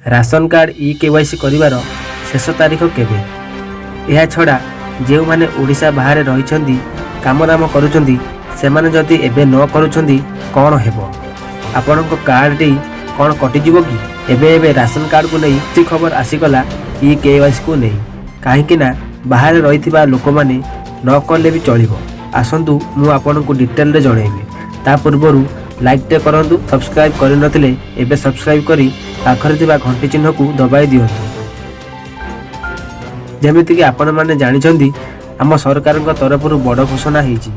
Ration card ଇ KYC କରିବାର ଶେଷ ତାରିଖ କେବେ? ଏହା ଛଡ଼ା ଯେଉଁମାନେ ଓଡ଼ିଶା ବାହାରେ ରହିଛନ୍ତି, କାମଦାମ କରୁଛନ୍ତି, ସେମାନେ ଯଦି ଏବେ ନ କରୁଛନ୍ତି, କ'ଣ ହେବ? ଆପଣଙ୍କ କାର୍ଡ଼ଟି କ'ଣ କଟିଯିବ କି? ଏବେ ଏବେ ରାସନ କାର୍ଡ଼କୁ ନେଇ ଖୁସି ଖବର ଆସିଗଲା ଇ କେୱାଇସିକୁ ନେଇ। କାହିଁକି ନା ବାହାରେ ରହିଥିବା ଲୋକମାନେ ନ କଲେ ବି ଚଳିବ। ଆସନ୍ତୁ, ମୁଁ ଆପଣଙ୍କୁ ଡିଟେଲରେ ଜଣାଇବି। ତା ପୂର୍ବରୁ ଲାଇକ୍ଟେ କରନ୍ତୁ। ସବସ୍କ୍ରାଇବ୍ କରିନଥିଲେ ଏବେ ସବସ୍କ୍ରାଇବ୍ କରି ପାଖରେ ଥିବା ଘଣ୍ଟି ଚିହ୍ନକୁ ଦବାଇ ଦିଅନ୍ତୁ। ଯେମିତିକି ଆପଣମାନେ ଜାଣିଛନ୍ତି, ଆମ ସରକାରଙ୍କ ତରଫରୁ ବଡ଼ ଘୋଷଣା ହେଇଛି,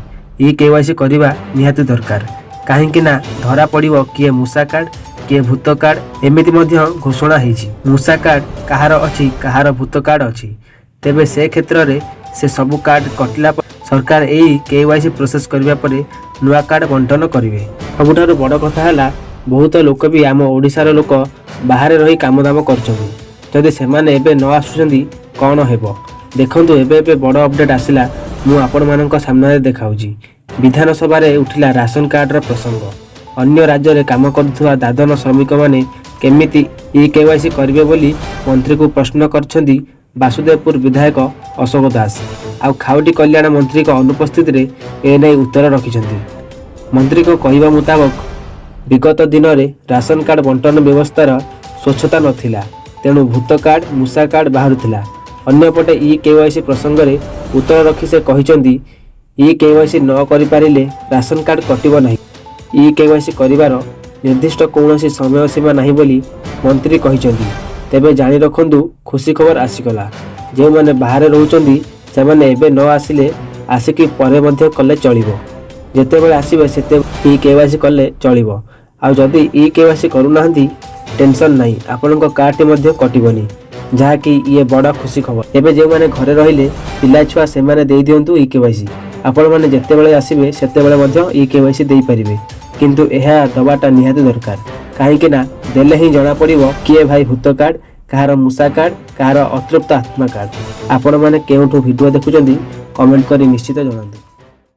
ଇ କେୱାଇସି କରିବା ନିହାତି ଦରକାର। କାହିଁକି ନା ଧରା ପଡ଼ିବ କିଏ ମୂଷା କାର୍ଡ଼, କିଏ ଭୂତ କାର୍ଡ଼। ଏମିତି ମଧ୍ୟ ଘୋଷଣା ହେଇଛି, ମୂଷା କାର୍ଡ଼ କାହାର ଅଛି, କାହାର ଭୂତ କାର୍ଡ଼ ଅଛି। ତେବେ ସେ କ୍ଷେତ୍ରରେ ସେ ସବୁ କାର୍ଡ଼ କଟିଲା ପରେ ସରକାର ଏଇ କେୱାଇସି ପ୍ରୋସେସ୍ କରିବା ପରେ ନୂଆ କାର୍ଡ଼ ବଣ୍ଟନ କରିବେ। ସବୁଠାରୁ ବଡ଼ କଥା ହେଲା, ବହୁତ ଲୋକ ବି ଆମ ଓଡ଼ିଶାର ଲୋକ ବାହାରେ ରହି କାମଦାମ କରୁଛନ୍ତି। ଯଦି ସେମାନେ ଏବେ ନ ଆସୁଛନ୍ତି, କ'ଣ ହେବ? ଦେଖନ୍ତୁ, ଏବେ ଏବେ ବଡ଼ ଅପଡ଼େଟ୍ ଆସିଲା, ମୁଁ ଆପଣମାନଙ୍କ ସାମ୍ନାରେ ଦେଖାଉଛି। ବିଧାନସଭାରେ ଉଠିଲା ରାସନ କାର୍ଡ଼ର ପ୍ରସଙ୍ଗ। ଅନ୍ୟ ରାଜ୍ୟରେ କାମ କରୁଥିବା ଦାଦନ ଶ୍ରମିକମାନେ କେମିତି ଇ କେୱାଇସି କରିବେ ବୋଲି ମନ୍ତ୍ରୀଙ୍କୁ ପ୍ରଶ୍ନ କରିଛନ୍ତି ବାସୁଦେବପୁର ବିଧାୟକ ଅଶୋକ ଦାସ। ଆଉ ଖାଉଟି କଲ୍ୟାଣ ମନ୍ତ୍ରୀଙ୍କ ଅନୁପସ୍ଥିତିରେ ଏନେଇ ଉତ୍ତର ରଖିଛନ୍ତି। ମନ୍ତ୍ରୀଙ୍କ କହିବା ମୁତାବକ, ବିଗତ ଦିନରେ ରାସନ କାର୍ଡ଼ ବଣ୍ଟନ ବ୍ୟବସ୍ଥାର ସ୍ୱଚ୍ଛତା ନଥିଲା, ତେଣୁ ଭୂତ କାର୍ଡ଼, ମୂଷା କାର୍ଡ଼ ବାହାରୁଥିଲା। ଅନ୍ୟପଟେ ଇ କେୱାଇସି ପ୍ରସଙ୍ଗରେ ଉତ୍ତର ରଖି ସେ କହିଛନ୍ତି, ଇ କେୱାଇସି ନ କରିପାରିଲେ ରାସନ କାର୍ଡ଼ କଟିବ ନାହିଁ। ଇ କେୱାଇସି କରିବାର ନିର୍ଦ୍ଦିଷ୍ଟ କୌଣସି ସମୟ ସୀମା ନାହିଁ ବୋଲି ମନ୍ତ୍ରୀ କହିଛନ୍ତି। ତେବେ ଜାଣି ରଖନ୍ତୁ, ଖୁସି ଖବର ଆସିଗଲା। ଯେଉଁମାନେ ବାହାରେ ରହୁଛନ୍ତି, ସେମାନେ ଏବେ ନ ଆସିଲେ ଆସିକି ପରେ ମଧ୍ୟ କଲେ ଚଳିବ। ଯେତେବେଳେ ଆସିବେ, ସେତେ ଇ କେୱାଇସି କଲେ ଚଳିବ। ଆଉ ଯଦି ଇ କେୱାଇସି କରୁନାହାନ୍ତି, ଟେନସନ୍ ନାହିଁ, ଆପଣଙ୍କ କାର୍ଡ଼ଟି ମଧ୍ୟ କଟିବନି, ଯାହାକି ଇଏ ବଡ଼ ଖୁସି ଖବର। ଏବେ ଯେଉଁମାନେ ଘରେ ରହିଲେ, ପିଲା ଛୁଆ, ସେମାନେ ଦେଇଦିଅନ୍ତୁ ଇ କେୱାଇସି। ଆପଣମାନେ ଯେତେବେଳେ ଆସିବେ, ସେତେବେଳେ ମଧ୍ୟ ଇ କେୱାଇସି ଦେଇପାରିବେ। କିନ୍ତୁ ଏହା ଦେବାଟା ନିହାତି ଦରକାର, କାହିଁକି ନା ଦେଲେ ହିଁ ଜଣାପଡ଼ିବ କିଏ ଭାଇ ଭୂତ କାର୍ଡ଼, କାହାର ମୂଷା କାର୍ଡ଼, କାହାର ଅତୃପ୍ତ ଆତ୍ମା କାର୍ଡ଼। ଆପଣମାନେ କେଉଁଠୁ ଭିଡ଼ିଓ ଦେଖୁଛନ୍ତି, କମେଣ୍ଟ କରି ନିଶ୍ଚିତ ଜଣାନ୍ତୁ।